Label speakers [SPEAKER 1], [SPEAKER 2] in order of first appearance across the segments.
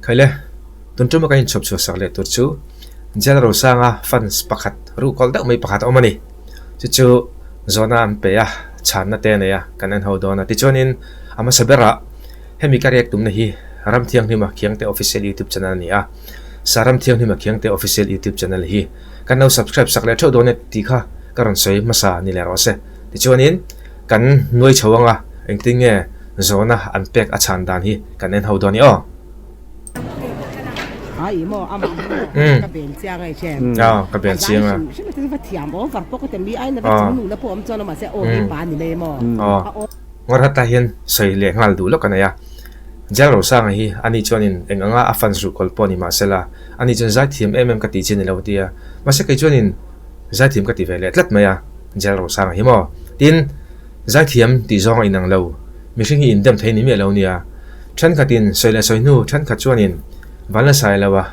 [SPEAKER 1] Khaile, tun tuma kan inchhawp chhuah sak leh tur chu Jail Rosanga fans pakhat ruhkawlh deuh mai pakhat a awm a ni. Chu chu zawhna an pe a, chhanna te a nei a, kan en ho dawn a. Tichuanin a hmasa berah hemi ka riak tumna hi Ramthianghlima Khiangte Official YouTube channel a ni a. Sa Ramthianghlima Khiangte Official YouTube channel hi kan lo subscribe sak leh theuh dawn e tih kha ka rawn sawi hmasa ni leh rawh se. Tichuanin kan nuai chho anga engtin nge zawhna an pek a chhan dan hi kan en ho dawn i aw. Aw ka bel chiang a. Aw. Ngawr hata hian sawi leh nghal duh lawk a nei a. Jal Rosanga hi ani chuanin eng anga a fans ruhkawl pawh ni mahsela ani chuan zaithiam em em ka tih chi ni lo a ti a. Mahse kei chuanin zaithiam ka ti ve leh tlat mai a, Jal Rosanga hi maw? Tin, zaithiam tih zawng a inang lo, mihring hi indem thei ni miah lo nia. Thenkhatin sawi leh sawi hnu thenkhat chuanin Vanlasai lo a,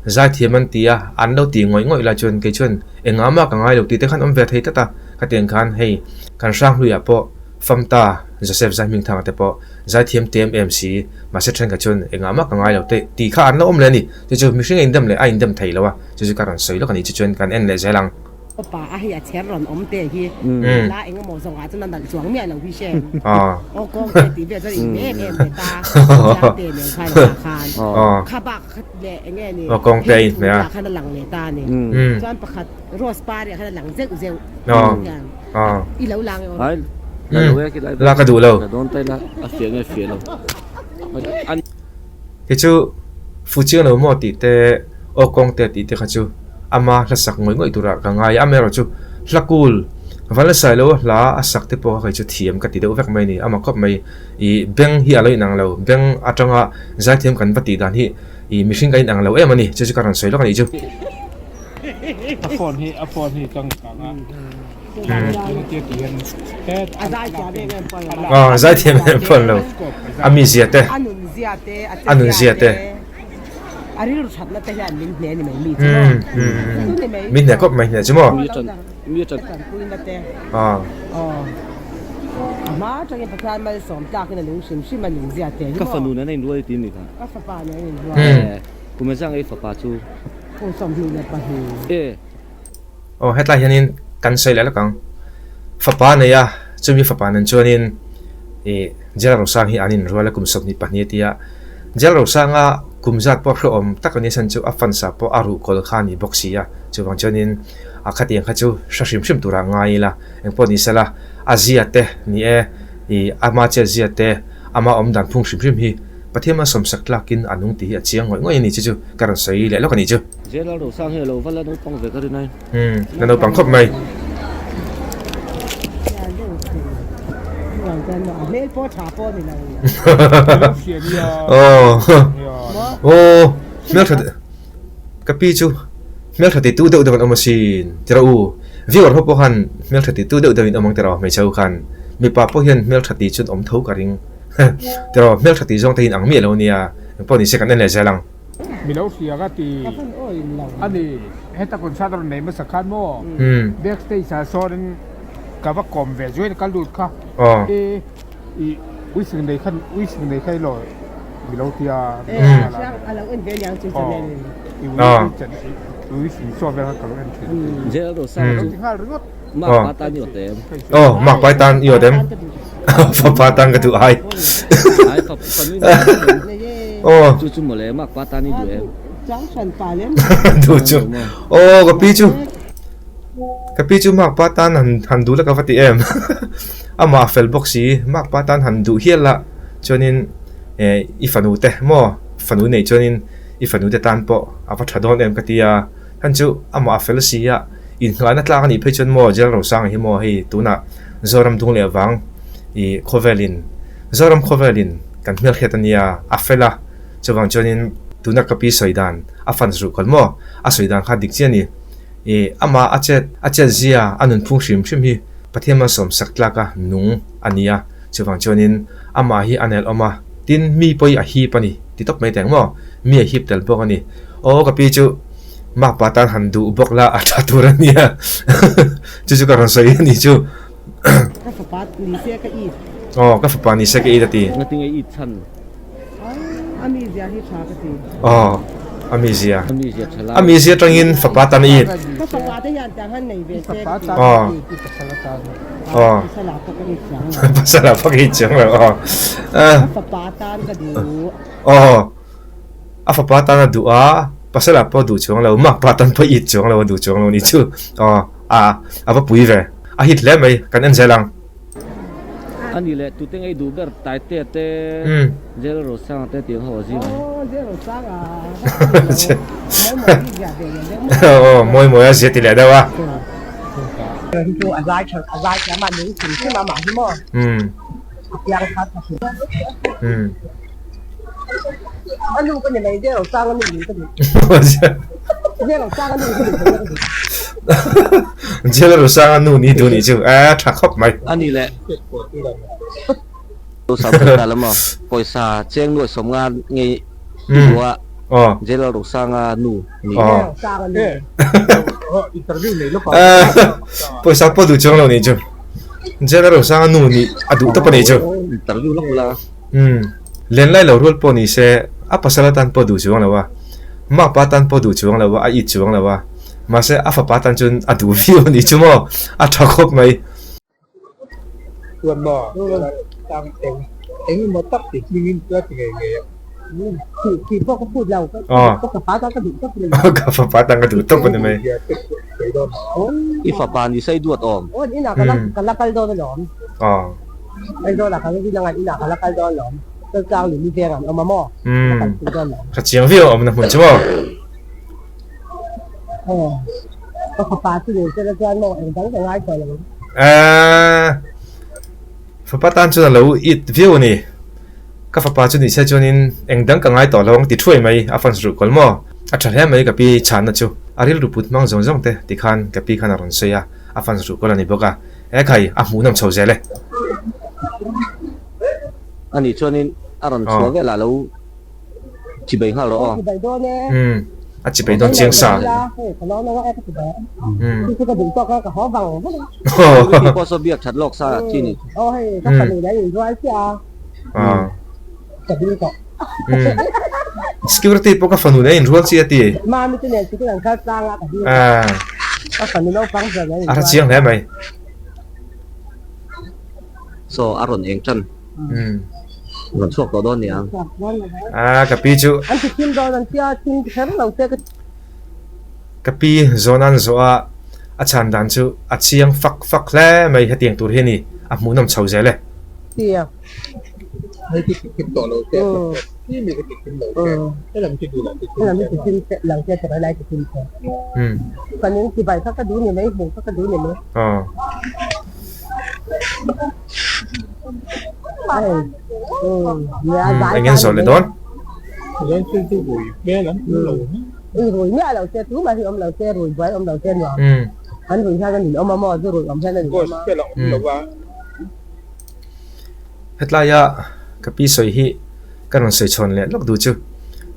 [SPEAKER 1] zaithiam an ti a, an lo ti ngawih ngawih lai chuan kei chuan engah mah ka ngai lo tih te khan awm ve thei tlat a, khatiang khan hei kan Hranghlui-ah pawh Famta Joseph Zaihmingthanga te pawh Zaithiam te em em si, mahse thenkhat chuan engah mah ka ngai lo te tih kha an la awm leh a ni. Chu chu mihring a indem leh a indem thei lo a, chu chu ka rawn sawi lawk a ni. Chu chuan kan en leh zel ang.
[SPEAKER 2] Opa a hei a chher rawn awm te hi la eng emaw zawng ah chuan a nalh chuang miah lo hi hre aw kawng te tih vel chuan in hme em em leh ta chiang te nen khan ah khan kha bak kha leh eng nge ni
[SPEAKER 1] kawng te a in hme a
[SPEAKER 2] khan a lang leh ta a ni chuan pakhat rose par ah khan a lang zeuh zeuh hian i lo lang e aw.
[SPEAKER 1] La ka duh lo. Kei chu fu chiang lo maw tih te aw kawng te tih te kha chu ama hla sak ngawih ngawih turah ka ngai a, amaherawh chu hla kul Vanlasai lo hla a sak te pawh kha kei chu thiam ka ti deuh vek mai a ni, ama khawp mai ih beng hi a lo inang lo, beng atanga zaithiam kan va tih dan hi ih mihring kan inang lo em a ni, chu chu ka rawn sawi lawk a nih chu.
[SPEAKER 3] A phone hi a phone hi ka ngkang a.
[SPEAKER 1] Aw zaithiam em pawh lo a mizia te a nunzia te min hne khawp mai hne chu maw aw Aw hetlai hianin kan sawi leh lawk ang. Fapa a nei a, chumi fapa nen chuanin ih Jail Rosang hi an inrual a kum 22 a ti a. Jail Rosanga kum zat pawh hrehawm tak a ni chhan chu a fansa pawh a ruhkawl kha a ni bawk si a, chuvang chuanin a khatiang kha chu hre hrim hrim turah ngai ila engpawh ni sela a zia te ni e ih ama chet zia te ama awm dan phung hrim hrim hi Pathian malsawmsak tlakin a nung tih hi a chiang ngawih ngawih a ni chu chu ka rawn sawi leh lawk a ni chu.
[SPEAKER 4] Jail Rosang hi a lo va la naupang ve ka rin ai.
[SPEAKER 1] Umm la naupang khawp mai. Aw aw hmeltha ka pi chu hmeltha ti tu deuh deuh an awm asin tiraw u viewer ho pawh khan hmeltha ti tu deuh deuh in awm ang tiraw hmeichhe ho khan mipa pawh hian hmeltha ti chuan awm tho ka ring tiraw hmeltha ti zawng te hi in ang miah lo ania engpawh nise kan en leh zel ang.
[SPEAKER 3] Mi lo hria ka ti a ni. Heta concert a rawn nei hmasa khan maw backstage ah sawn ka va kawm ve zuai ka lut kha e i uising nei khan uising nei kha ilo mi lo tia uising saw vel kha ka lo en thin lo ti nghal ringawt.
[SPEAKER 4] Makpa tan i awt em?
[SPEAKER 1] Aw makpa tan i awt em? Fapa tan ka duh ai.
[SPEAKER 4] Ai fapa nui mai em?
[SPEAKER 1] Aw.
[SPEAKER 4] Chu chu mawle makpa tan i duh em?
[SPEAKER 1] Duh chu. Aw ka pi chu. Ka pi chu makpa tan han han duh la ka va ti em. Amah a fel bawk si makpa tan han duh hial la chuanin eh i fanu te maw fanu nei chuanin i fanu te tan pawh a va tha dawn em ka ti a. Khan chu amah a fel si a, inngahna tlak a nih phei chuan maw Jail Rosanga hi maw hei tunah Zoram dung leh vang ih khawvelin Zoram khawvelin kan hmelhriat a nia a fel a, chuvang chuanin tuna ka pi sawi dan a fan ruh kal maw a sawi dan kha dik chiah a ni. Ih amah a chet a chet zia a nunphung hrim hrim hi Pathian malsawm sak tlaka nung a ni a, chuvang chuanin amah hi a nelawm a, tin mi pawh hi a hip a ni ti tawp mai teng maw mi a hip tel bawk a ni. Aw ka pi chu makpa tan han duh bawk la a tha tur a nia chu chu ka rawn sawi a ni chu.
[SPEAKER 2] Ka fapa ni se ka it.
[SPEAKER 1] Aw ka fapa ni se ka it a ti.
[SPEAKER 4] Ngatinge it chhan?
[SPEAKER 2] A mizia hi tha ka ti.
[SPEAKER 1] Aw, a mizia.
[SPEAKER 4] A mizia tha lai.
[SPEAKER 1] A mizia tangin fapa tan a it.
[SPEAKER 2] Ka fapa te hian tiang han nei ve se ka ti.
[SPEAKER 1] Aw. Aw.
[SPEAKER 2] Pasal ah pawh ka it chiang lo.
[SPEAKER 1] Pasal ah pawh ka it chiang lo aw.
[SPEAKER 2] Ka fapa tan ka duh.
[SPEAKER 1] Aw. A fapa tan a duh a, pasal ah pawh a duh chuang lo, makpa tan pawh it chuang lo a duh chuang lo ni chu. Aw. A a va pui ve. A hit hle mai, kan en zel ang.
[SPEAKER 4] A ni leh tute ngei duh ber Taitea te Jail Rosanga te tiang ho a zing ang.
[SPEAKER 2] Aw Jail Rosanga mawi mawi zia ve leh deuh maw.
[SPEAKER 1] Aw mawi mawi a zia ti leh deuh a.
[SPEAKER 2] Hi chu a zai tha a zai thiam a nung hrim hrim a mah hi maw. A piang kha tha hrim. A nu ka ni mai Jail Rosanga nu nih ka duh. Jail Rosanga nu ka duh ka duh.
[SPEAKER 1] Jail Rosanga nu ni duh nih chu a tha khawp mai.
[SPEAKER 4] A ni leh. Rosanga ta lama pawisa cheng nuaih sawmnga ngei i duh a Jail Rosanga nu ni.
[SPEAKER 1] Pawisa pawh duh chuang lo nih chu. Jail Rosanga nu nih a duh tawp a nih chu.
[SPEAKER 4] Interview lawk la.
[SPEAKER 1] Umm, lenlai lo rual pawh ni se, a pasal atan pawh duh chuang lo a, makpa tan pawh duh chuang lo a, a it chuang lo a, mahse a fapa tan chuan a duh viau a nih chu maw, a tha khawp mai.
[SPEAKER 3] Chuan maw, tang eng eng emaw tak ti hmingin chu a ti ngei ngei a.
[SPEAKER 1] Aw, ka fapa tan ka duh tawp a ni mai.
[SPEAKER 4] I fapa ni sei duat awm.
[SPEAKER 1] Aw.
[SPEAKER 2] Aizawlah kan rin anga inah ka la kal dawn lawm. Chawlchang leh mi veng an awm a maw? Ka kal pui dawn lawm.
[SPEAKER 1] Ka chiang viau awmna hmun chu maw?
[SPEAKER 2] Aw, ka fapa chu ni sela chuan maw eng dang ka ngai tawh lo.
[SPEAKER 1] Eeh, fapa tan chuan a lo it viau a ni. Ka fapa chu ni se chuanin eng dang ka ngai tawh lo ang ti thuai mai a fans ruh kawl maw? A tha hle mai ka pi chhanna chu. A rilru put hmang zawng zawng te tikhan ka pi khan a rawn sawi a, a fans ruh kawl a ni bawk a. He khai, a hmuhnawm chho zel e.
[SPEAKER 4] A nih chuanin a rawn chhuah vel ah lo chibei nghal rawh aw.
[SPEAKER 1] Umm, a chibei dawn chiang sa. Umm.
[SPEAKER 4] Security pawh saw biak that lawk sa chi ni.
[SPEAKER 1] Umm. Umm. Security pawh ka fanu nen a inrual chi a ti. Ah. A hre chiang hle mai.
[SPEAKER 4] Saw a rawn eng tan.
[SPEAKER 1] Umm.
[SPEAKER 4] Rawn chhuak tawh dawn nia.
[SPEAKER 1] Ah ka pi chu. Ka pi zawn an zawh a, a chhan dan chu a chiang fak fak hle mai hetiang tur hi a ni, a hmuhnawm chho zel e. Eng nge zawh leh dawn? Hetlaia ka pi sawi hi ka rawn sawi chhawn leh lawk duh chu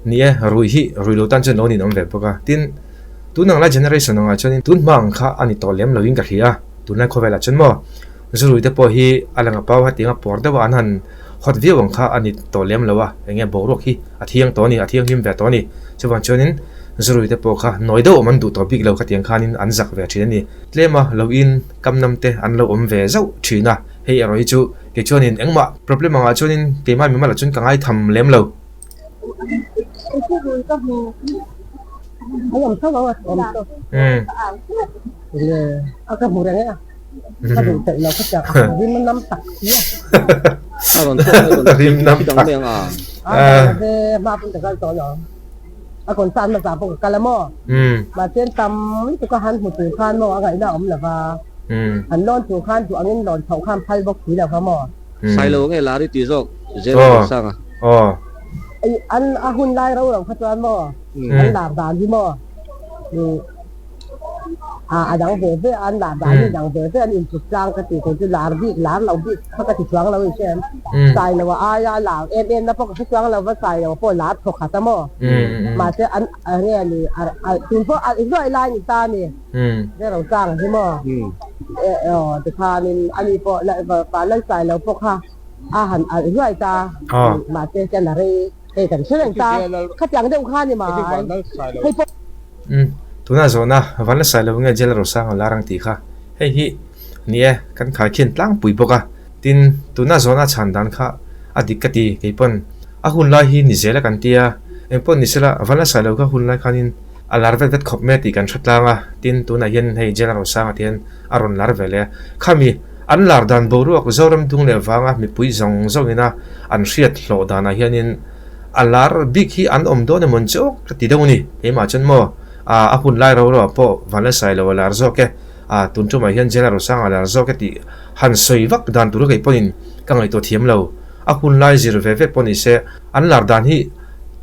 [SPEAKER 1] ni e, rui hi rui lo tan chuan lo ninawm ve bawk a, tin tun ang lai generation angah chuanin tun hma ang kha a ni tawh lem loin ka hria a, tunlai khawvelah chuan maw zu rui te pawh hi a lang a pau hetiang a puar deuh a an han hawt viau ang kha a ni tawh lem lo a, eng nge boruak hi a thiang tawh a ni, a thianghlim ve tawh a ni, chuvang chuanin zu rui te pawh kha nawi deuh awm an duh tawh bik lo khatiang khanin an zak ve thin a ni, tlema lo in kam nam te an lo awm ve zauh thin a. Hei erawh hi chu kei chuanin engmah problem angah chuanin keimah mimal ah chuan ka ngaitham lem lo. Rim nam tak.
[SPEAKER 2] An lawn tur khan duh angin lawn chhoh khan phal bawk si lo va maw?
[SPEAKER 4] Sailo nge lar i ti zawk zel a rawn sang a.
[SPEAKER 2] An a hun lai ro ro kha chuan maw an lar dan hi maw a dang ve ve a an lar dan hi dang ve ve an intluk tlang ka ti kei chu lar bik lar lo bik kha ka ti chuang lo i hria em Sailo a aia lar em em na pawh ka hre chuang lo va Sailo pawh lar thaw khat a maw mahse an nge ni tun pawh a zuai lai ni ta ni. Ve ro chang hi maw? Aw tikhanin ani pawh Vanlalsai lo pawh kha a han alh hluai ta mahse hian a rei. Hei kan hre reng ta, khatiang deuh kha ni mai. Hei pawh.
[SPEAKER 1] Umm, tunah zawhna Vanla Sailo nge Jail Rosanga lar ang tih kha hei hi ni e, kan khaikhin tlangpui bawk a. Tin, tuna zawhna chhan dan kha a dik ka ti, kei pawn a hun lai hi ni zel a kan tia, eng pawh ni sela Vanla Sailo kha hun lai khanin a lar vet vet khawp mai a tih kan hre tlang a, tin tunah hian hei Jail Rosanga te hian a rawn lar ve leh a, khami an lar dan boruak Zoram dung leh vanga mipui zawng zawngina an hriat hlawh danah hianin a lar bik hi an awm dawn emaw chu ka ti deuh a ni, keimah chuan maw a hun lai ro ro ah pawh Vanlalsailo a lar zawk e, a tun tumah hian General Rosanga a lar zawk e tih han sawi vak dan tur kei pawhin ka ngaihtuah thiam lo, a hun lai zir ve ve pawh ni se an lar dan hi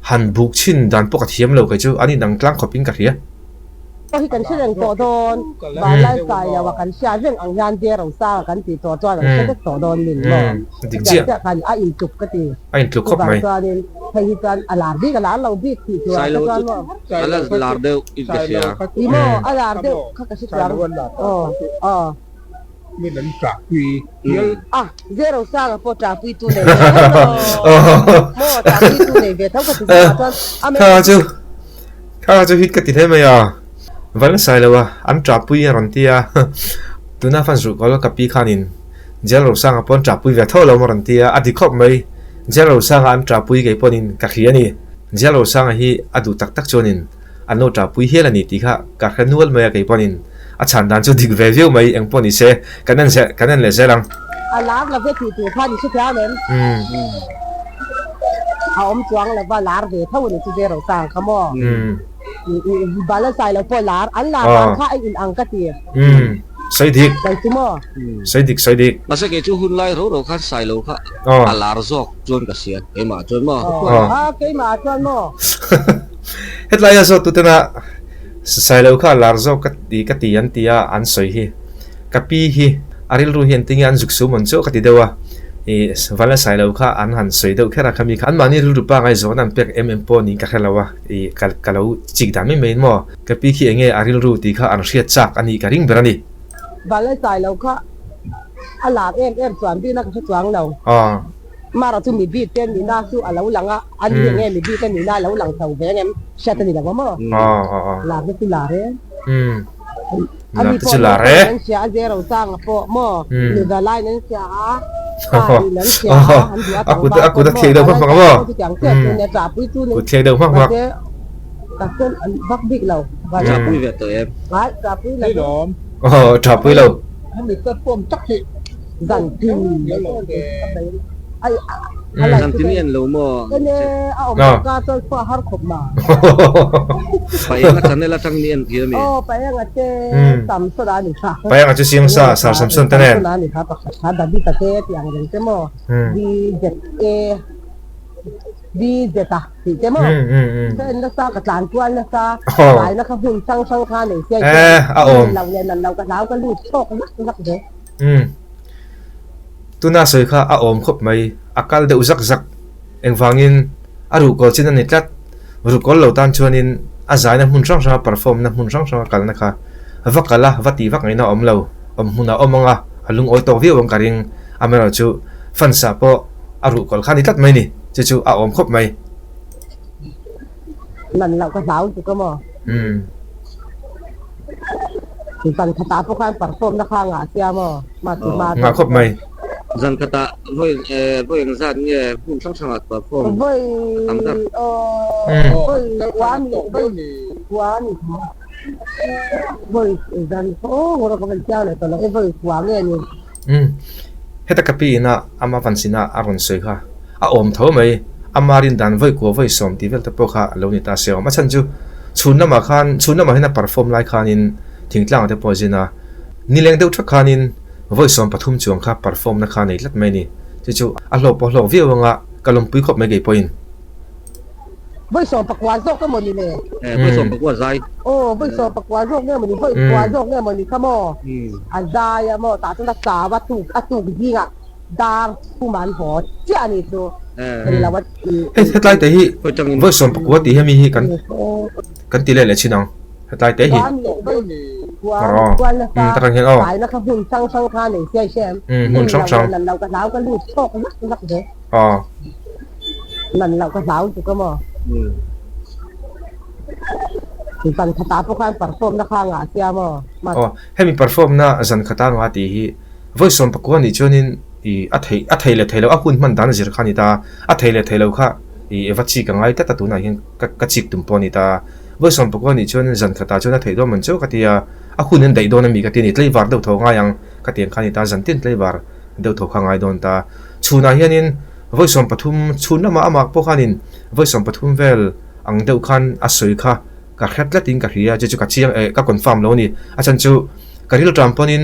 [SPEAKER 1] han buk chhin dan pawh ka thiam lo kei chu an inang tlang khawpin ka hria.
[SPEAKER 2] Pawh hi kan hre reng tawh dawn, vanlai sai lo a kan hria reng ang hian Zero Sanga kan tih tawh chuan an hre vek tawh dawn min maw? Chutiang chiah khan a intluk ka ti. Chuvang chuanin hei hi chuan a lar bik a lar lo bik tih tur ah kha chuan maw?
[SPEAKER 4] A la lar deuh in ka hria.
[SPEAKER 2] Ih maw a lar deuh kha ka hre chuang. Aw aw.
[SPEAKER 3] Min an ṭahpui hial.
[SPEAKER 2] A Zero Sanga pawh ṭahpui tu nei ve tho lo. Maw ṭahpui tu nei ve tho ka ti zawk ah chuan a
[SPEAKER 1] Kha chu Kha chu hit ka ti hle mai a, va la sai lo a, an ṭahpui a rawn ti a, tuna fan zuh kawl ka pi khanin Jail Rosanga pawh an ṭahpui ve tho lo a rawn ti a, a ti khawp mai, Jail Rosanga an ṭahpui kei pawhin ka hria a ni, Jail Rosanga hi a duh tak tak chuanin an lo ṭahpui hial a ni tih kha ka hre nual mai a kei pawhin a chhan dan chu dik ve viau mai eng pawh ni se kan en zel kan en leh zel ang.
[SPEAKER 2] A lar lo ve tih tur kha ni hrethiam em? A awm chuang lo va lar ve tho a ni chu Zero Sang kha maw? Bala sai lo pawh lar an lar dan kha a in ang ka ti.
[SPEAKER 1] Sawi dik.
[SPEAKER 2] Kai chu maw?
[SPEAKER 1] Sawi dik sawi dik.
[SPEAKER 4] Mahse kei chu hun lai ro ro khan sai lo kha a lar zawk chuan ka hria keimah chuan maw?
[SPEAKER 2] A keimah chuan maw?
[SPEAKER 1] Hetlai a zawt tuten a sai lo kha a lar zawk ka ti ka ti an ti a an sawi hi. Ka pi hi a rilru hi engtin nge an zuk sum an chu ka ti deuh a, ih Vanla Sailo kha an han sawi deuh kher a khami kha anmahni rilru pangai zawn an pek em em pawh niin ka hre lo a, ih ka ka lo chik dan mai maiin maw ka pi khi enge a rilru tih kha an hriat chak a nih ka ring ber a ni.
[SPEAKER 2] Vanla Sailo kha a lar em em chuan bikna ka hre chuang lo. Mara chu mi bik te nihna chu a lo lang a, a ni enge mi bik a nihna a lo lang chho ve ang em hriat a ni lo a maw? Lar te chu lar e. Ani pawh naupang an hria a zero chang a pawh maw nuza lain an hria a pa in an hria a an duh a tlangval pawh maw palai pawh chutiang chiah chu nia ṭahpui chu ni mahse ka sawn an vak bik lo
[SPEAKER 4] ṭahpui ve tawh em
[SPEAKER 2] ngai ṭahpui lo
[SPEAKER 1] ṭahpui lo
[SPEAKER 3] hemi platform tak hi
[SPEAKER 2] zan tin ai
[SPEAKER 4] Zan tin i en lo maw?
[SPEAKER 2] Ene a awm lo ka chuan khua har khawp ma.
[SPEAKER 4] Paenga channel atang ni en thei ami?
[SPEAKER 2] Aw Paenga te Samson a ni kha.
[SPEAKER 1] Paenga chu Siamsa Sir Samson te nen.
[SPEAKER 2] Samson a ni kha pakhat kha David a te tih ang reng te maw DZA DZ a tih te maw ka en nasa ka tlan kual nasa tlai na kha hun hrang hrang kha nei sia
[SPEAKER 1] a awm
[SPEAKER 2] lo leh nan lo ka hlau ka lut chhawk zak zak ve.
[SPEAKER 1] Tuna sawi kha a awm khawp mai, a kal deuh zak zak. Engvangin a ruhkawl chin a ni tlat. Ruhkawl lo tan chuanin a zaina hmun hrang hranga perform na hmun hrang hranga kalna kha va kal a, va tih vak ngaihna a awm lo. Awm hmunah a awm ang a, a lungawi tawk viau ang ka ring. Amaherawhchu fans ah pawh a ruhkawl kha a ni tlat mai ni. Chu chu a awm khawp mai.
[SPEAKER 2] Nan loh ka hlau tuk a maw? Zan khatah pawh khan perform na kha ngah sia maw? Ma ti hma
[SPEAKER 1] Ngah khawp mai.
[SPEAKER 4] Zan khatah vawi vawi engzat nge hmun hrang hrangah perform
[SPEAKER 2] Vawi
[SPEAKER 4] a tam ber?
[SPEAKER 2] Vawi kua ni vawi kua ni vawi zan aw ngawr ka van chiang leh tawh lo e vawi kua nge ni?
[SPEAKER 1] Heta ka pi ina ama van sina a rawn sawi kha a awm tho mai, ama rin dan vawi kua vawi sawm tih vel te pawh kha a lo ni ta se awm. A chhan chu chhun lamah khan chhun lamah hian a perform lai khanin thingtlang ah te pawh a zin a, nileng deuh thak khanin vawi 13 chuang kha perform na kha nei tlat mai a ni. Chu chu a hlawk pawh hlawk viau anga ka lawmpui khawp mai kei pawhin.
[SPEAKER 2] Vawi 19 zawk emaw ni le?
[SPEAKER 4] Vawi 19 zai.
[SPEAKER 2] Aw, vawi 19 zawk nge maw ni, vawi kua zawk nge maw ni kha maw? A zai a maw, tah chuan a chau a tuk a tuk zingah dar thum an haw chiah a ni chu. Hei lo a ti.
[SPEAKER 1] Hei hetlai te hi vawi 19 tih hemi hi kan kan ti leh leh thin ang hetlai te hi. Aw, takah hian aw. Hmun hrang hrang. Aw.
[SPEAKER 2] Nan loh ka hlau tuk a maw? Zan khatah pawh khan perform na kha ngah sia maw?
[SPEAKER 1] Aw, hemi perform na zan khatah ngah tih hi vawi 11 nih chuanin i a theih a thei leh thei lo a hun hman dan a zir kha a ni ta. A thei leh thei lo kha i va chik a ngai tlat a tunah hian ka ka chik tum pawh a ni ta. Vawi 19 nih chuan zan khatah chuan a theih dawn man chauh ka ti a, a hun an daih dawn a mi ka ti a ni, tlaivar deuh tho ngai ang ka ti ang kha a ni ta, zan tin tlaivar deuh tho kha ngai dawn ta. Chhunah hianin vawi 13 chhun lamah amah pawh khanin vawi 13 vel ang deuh khan a sawi kha ka hre tlatin ka hria, chu chu ka chiang eh ka confirm lo a ni. A chhan chu ka rilṭam pawnin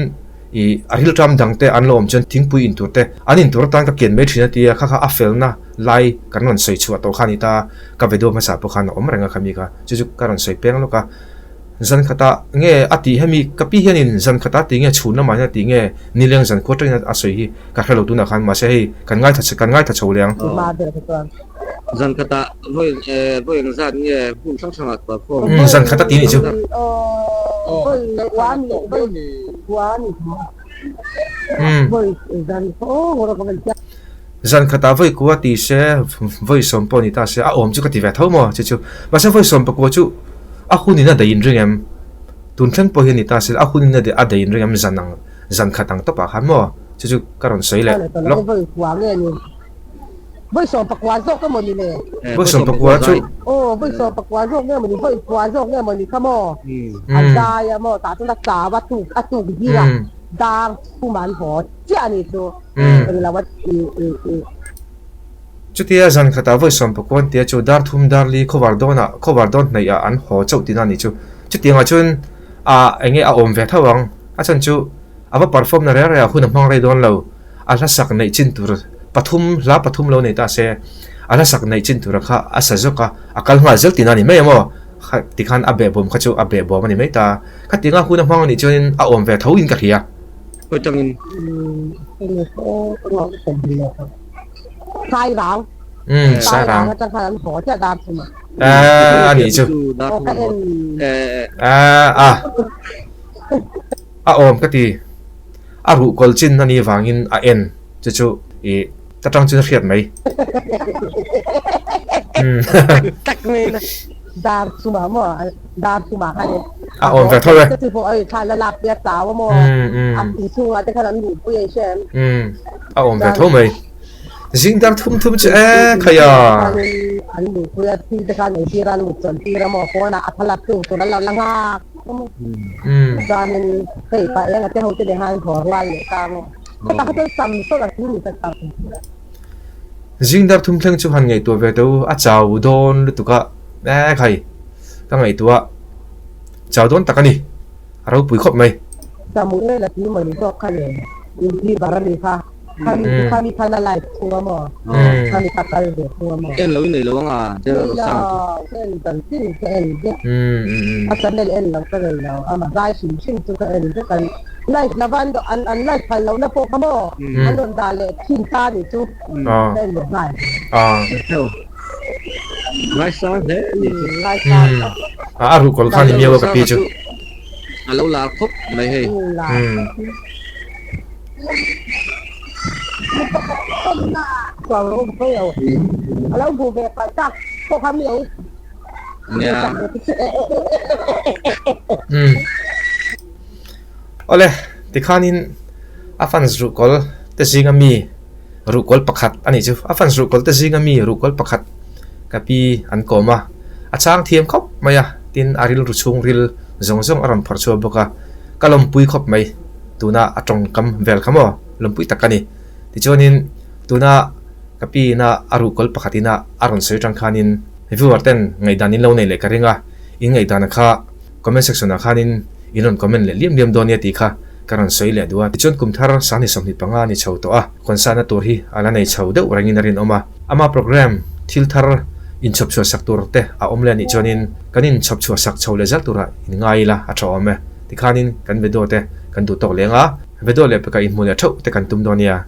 [SPEAKER 1] ih a rilṭam dang te an lo awm chuan thingpui in tur te an in tur atan ka kian mai thin a ti a, kha kha a felna lai kan rawn sawi chhuah tawh kha a ni ta, ka video hmasa pawh khan a awm reng a khami kha, chu chu ka rawn sawi peng lawk a. Zan khatah nge a tih hemi ka pi hianin zan khatah tih nge chhun lamah hian a tih nge nileng zan khua tangin a sawi hi ka hre lo tunah khan mahse hei kan ngaithla kan ngaithla chho leh ang.
[SPEAKER 4] Zan khatah vawi vawi engzat nge hmun hrang hrangah perform.
[SPEAKER 1] Umm zan khat a ti nih chu. Umm zan khatah vawi kua ti se vawi sawm pawh ni ta se a awm chu ka ti ve tho maw chu chu mahse vawi sawm pakua chu a hun in a daih inring em tun thleng pawh hian ni ta se a hun in a daih inring em zan ang zan khat ang tawpah khan maw chu chu ka rawn sawi leh lawk.
[SPEAKER 2] Vawi 14 zawk emaw ni le?
[SPEAKER 1] Vawi 14 chu.
[SPEAKER 2] Aw, vawi 14 zawk nge maw ni, vawi kua zawk nge maw ni kha maw? A zai a maw, tah chuan a chau a tuk a tuk zing a, dar thum an haw chiah a nih chu. Englo a
[SPEAKER 1] Chutia zan khatah vawi 14 an tia chu dar thum dar li khawvar dawnah khawvar dawn hnaih ah an haw chauh tihna a nih chu. Chutiangah chuan a enge a awm ve tho ang, a chhan chu a va perform na reng reng ah hun a hmang rei dawn lo. A hla sak neih chin tur pathum hla pathum lo nei ta se a hla sak neih chin tura kha a sa zawk a, a kal nghal zel tihna a ni mai a maw? Kha tikhan a behbawm kha chu a behbawm a ni mai ta. Khatinga hun a hmang a nih chuanin a awm ve tho in ka hria.
[SPEAKER 4] Khawi tangin?
[SPEAKER 2] Sairang.
[SPEAKER 1] Umm Sairang. Aaa a nih chu. Aaa a a awm ka ti. A ruh kawl chin a nih vangin a en chu chu i ta tang chuan a hriat mai.
[SPEAKER 2] Tak mai na dar chumah maw dar chumah khan in
[SPEAKER 1] a awm ve tho e.
[SPEAKER 2] Chu pawh a thla la lak pia chau a maw a inchhungah te khan an luh pui a i hre em.
[SPEAKER 1] A awm ve tho mai. Zing dar thum thum chu e khai a.
[SPEAKER 2] An luh pui a thil te khan ei tir a an mut chawn tir a maw pawnah a thlalak tu tur an lo la nghak. Chuanin hei pa enga te ho te nen khan haw rual leh ta maw. Hetah kha chuan sam sawt a thil ni ta tak.
[SPEAKER 1] Zing dar thum thleng chu han ngaihtuah ve teh u, a chau dawn lutuk a, e khai ka ngaihtuah chau dawn tak a ni, a ropui khawp mai.
[SPEAKER 2] Samuel a ti maw ni zawk kha le, YouTuber a ni kha. Khami chu khami khan a live thung a maw? Khami kha kal ve thung a maw?
[SPEAKER 4] En lo i nei lo ang a, General Rosang chu.
[SPEAKER 2] Ka en dan chin ka en vek. A channel en lo ka nei lo, ama zai hrim hrim chu ka en vek. An live lova an an an live phal lohna pawh kha maw? An rawn dah leh thin ta nih chu ka en leh nghal.
[SPEAKER 4] Ngaisang hle a nih chu.
[SPEAKER 2] Ngaisang.
[SPEAKER 1] A ruhkawl kha ni miau a ka pi chu.
[SPEAKER 4] A lo lar khawp mai hei.
[SPEAKER 1] Awle, tikhanin a fans ruhkawl te zinga mi ruhkawl pakhat a nih chu. A fans ruhkawl te zinga mi ruhkawl pakhat ka pi an kawm a, a chang thiam khawp mai a, tin a rilru chhungril zawng zawng a rawn phawrh chhuak bawk a, ka lawmpui khawp mai. Tuna a tawngkam vel kha maw lawmpui tak a ni. Tichuanin tuna ka pi ina a ruhkawl pakhat ina a rawn sawi atang khanin viewer ten ngaihdan in lo nei leh ka ring a, in ngaihdan kha comment section ah khanin in rawn comment leh liam liam dawn nia tih kha ka rawn sawi leh duh a. Tichuan kum thar 2025 ni chho tawh a, concert na tur hi a la nei chho deuh rengin a rinawm a. Ama program thil thar inchhawp chhuah sak tur te a awm leh anih chuanin kan inchhawp chhuah sak chho leh zel turah in ngai ila a tha awm e. Tikhanin kan video te kan duh tawk leng a, video leh pekah inhmuh leh theuh te kan tum dawn nia.